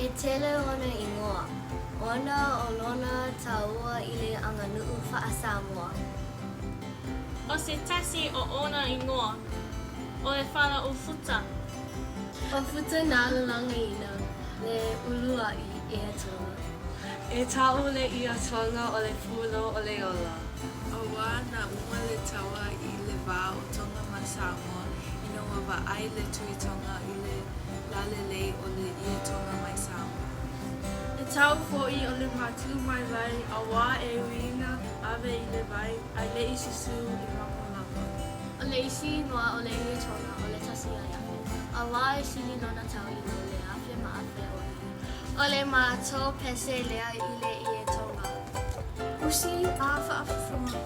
E tele ona igoa, ona o lona taua i le aganuu faa-Samoa. O se tasi o ona igoa, o le Fala-o-Futa. O Futa na lalagaina le ulua'i e Atua. E ta'u le Ie Toga o le pulou o le ola. Auā na uma le taua i le vā o Tonga ma Samoa ina ua vaai le Tu'i Tonga i le lalelei o le Ie Tonga mai Samoa. E ta'u fo'i o le matū mai vai auā e uiina ave i le vai ae le'i susū i lagolago. O le isi igoa o le Ie Tonga o le 1000, auā e sili lona tau i lo le afe ma afe o ie. O le matou pese lea i le Ie Tonga. Usi a faafofoga.